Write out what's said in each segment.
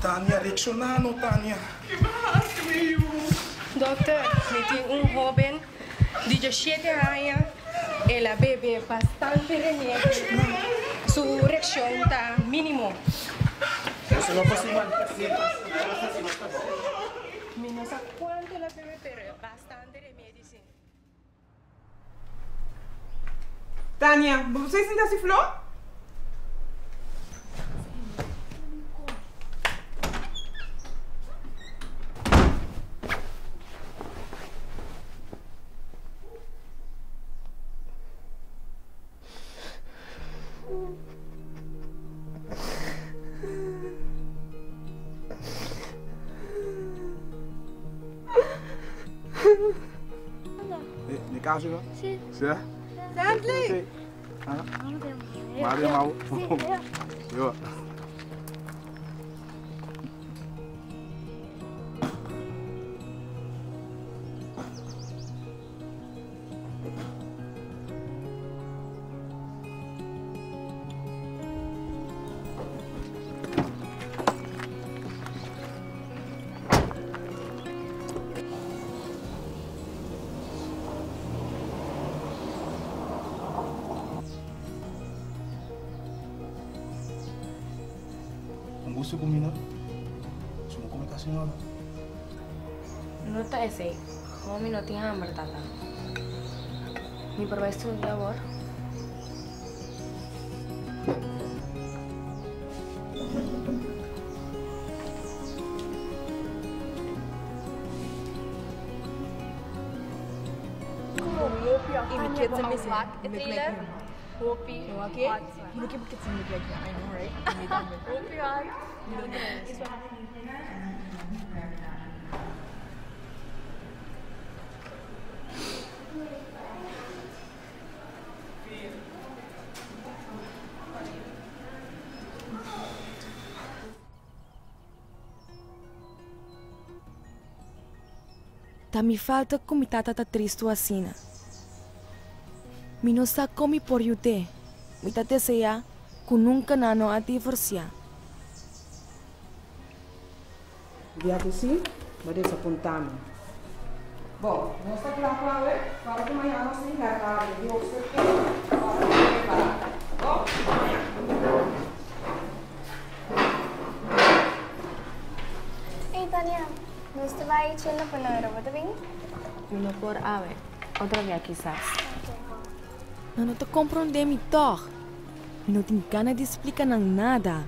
Tania, reakshoná no, Tania. Ki bo a hasi mi yu? Dòkter, mi tin un hóben di djeshete aña, el a bebe bastante remedi, su reakshon ta mínimo. Mi no sa kuantu el a bebe, pero bastante remedi si. Tania, bo por sinta si flor? Mi caso no? Sí. Sí? Santley! Mario mau. Yo. Un gusto kumina. Sumo come casi nada. No ta esei. Como mi no tin hamber, tata. Mi por bai studia awor? Ta mi falta ku mi tata ta tristu asina. Mi no sa kon mi por yud'é. Mi ta deseá ku nunka nan no a divorsiá. Bia ku si, bo desapuntá mi. Bon, nos ta kla ku awe, para ku mañana nos tin herhaling di hoofdstuk 1, ora ku prepará. Bon, te mañana. Ey Tania, nos ta bai chela pa Noiro, bo ta bin? Mi no por awe, otro bia kisas. Nan no ta komprondé mi tòg. Mi no tin gana di splika nan nada.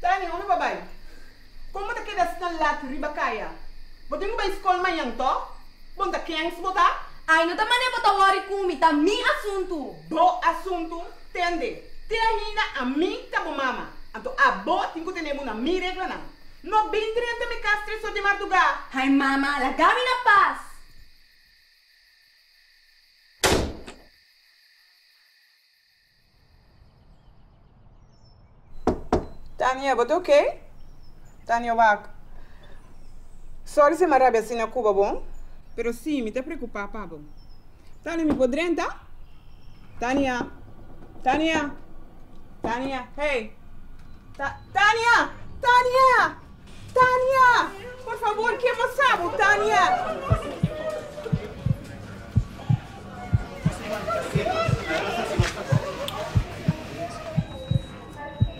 Tani, unda bo a bai? Kon bo ta keda asina lat riba kaya? Bo tin ku bai skol mañan, tò? Bon ta kens bo ta? Ai, no ta manera bo ta wòri ku mi, ta mi asuntu! Bo asuntu? Tende, te ainda ami ta bo mama, anto abo tin ku tene bo na mi reglanan. No bin drenta mi kas tres or di mardugá! Ai mama, laga mi na pas! Tania, bo ta ok? Tania wak. Sorry si mi a rabia asina ku bo, bon? Pero si, mi ta preocupa pa bo. Tania, mi por drenta? Tania! Tania! Tania, hey! Ta Tania! Tania! Tania! Por favor, ke bo sa bo, Tania?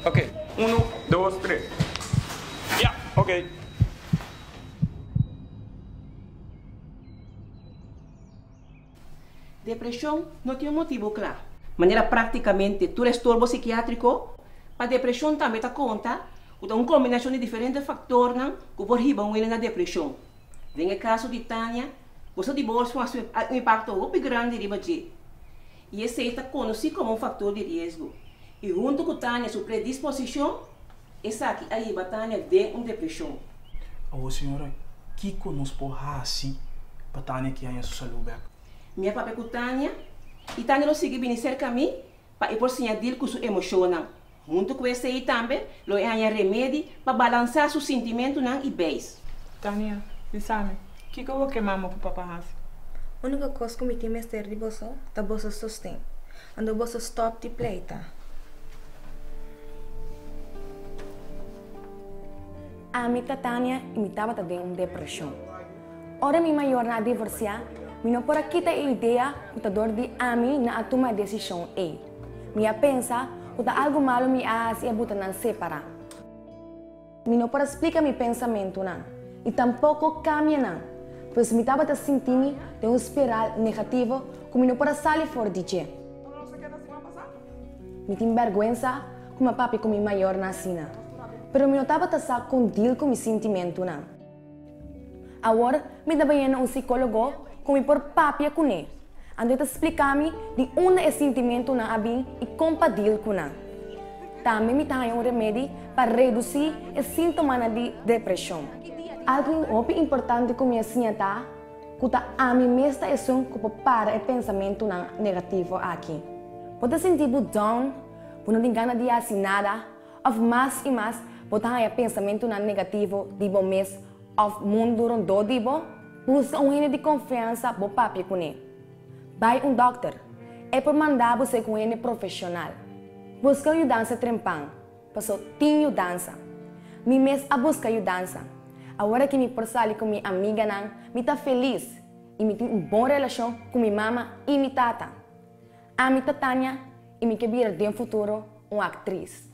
Ok, uno, dos, tres. Ya, ok. Depreshon no tin un motibu kla. Manera práktikamente tur estorbo sikiátriko, pa depreshon tambe ta konta ku ta un kombinashon di diferente faktornan ku por hiba un hende na depreshon. Den e kaso di Tania, Boso diborsio a hasi un impakto hopi grandi riba dje i esei ta konosí komo un faktor di riesgo. I huntu ku Tania su predisposishon, esaki a hiba Tania den un depreshon. Awor señora, kiko nos por hasi pa Tania ki haña su salú bèk? Mi a papia ku Tania i Tania lo sigui bini serka mi pa e por siña dil ku su emoshonnan. Huntu ku esei tambe lo e haña remedi pa balansá su sintimentunan i beis. Tania, bisa mi, kiko bo ke mama ku papa hasi? Úniko kos ku mi tin mester di boso ta boso sosten. Anto boso stòp di pleita. Ami ta Tania i mi tabata den un depreshon. Ora mi mayornan a divorsiá, mi no por a kita e idea ku ta dor di ami nan a tuma e desishon ei. Mi a pensa ku ta algu malu mi a hasi a buta nan separá. Mi no por a splika mi pensamentunan i tampoko kambia nan, pues mi tabata sinti mi den un spiral negativo ku mi no por a sali for di dje. Mi tin bèrgwensa ku mi a papia ku mi mayornan asina, pero mi no tabata sa kon dil ku mi sintimentunan. Awor mi ta bayendo un sikólogo ku mi por papia kuné. Anto e ta splika mi di unda e sintimentunan a bin i kon pa dil ku nan. Tambe mi ta haña un remedi pa redusí e síntomanan di depreshon. Algu hopi importante ku mi a siña ta ku ta ami mes ta esun ku por para e pensamentunan negativo aki. Bo ta sinti bo down, bo no tin gana di hasi nada, Òf mas i mas bo ta haña pensamentunan negativo di bo mes òf mundu rondó di bo? Buska un hende di konfiansa bo papia kuné. Bai un dòkter. E por manda bo ser ku un hende profeshonal. Buska un yudansa trempan, paso tin yudansa. Mi mes a buska yudansa. Awor aki mi por sali ku mi amiganan, mi ta felis i mi tin un bon relashon ku mi mama i mi tata. Ami ta Tania i mi ke bira den futuro un aktris.